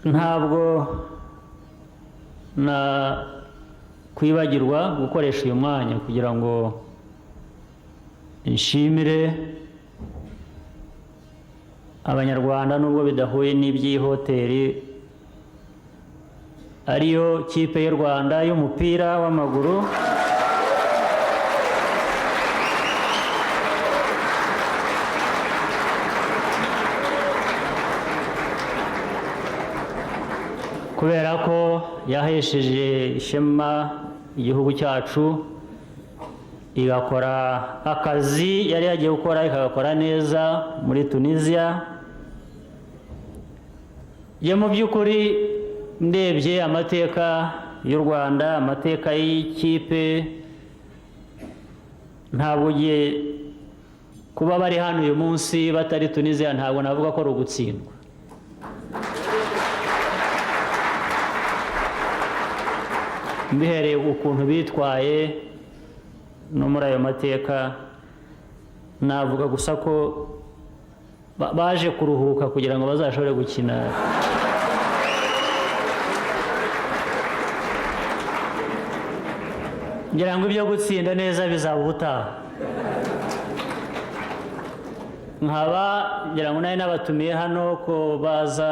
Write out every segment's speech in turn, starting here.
Ntabwo na kwibagirwa gukoresha uyu mwanya kugira ngo nshimire Abanyarwanda, nubwo bidahuye n'iby'iyi hoteli, ariyo kipe y'u Rwanda y'umupira w'amaguru, kubera ko yahesheje ishema igihugu cyacu, igakora akazi yari yagiye gukora, ikagakora neza muri Tunisia. Ye mu by'ukuri ndebye amateka y'u Rwanda, amateka y'ikipe, ntabwo ugiye kuba bari hano uyu munsi batari Tunisia, ntabwo navuga ko ari ugutsindwa. Mbihereye ukuntu bitwaye no muri ayo mateka, navuga gusa ko baje kuruhuka kugira ngo bazashobore gukina. Ngira ngo ibyo gutsinda neza bizaba ubutaha. Nkaba ngira ngo nari nabatumiye hano ko baza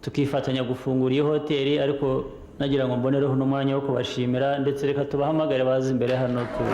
tukifatanya gufungura iyi hoteli, ariko nagira ngo mbonereho n'umwanya wo kubashimira, ndetse reka tubahamagare baze imbere hano. Tu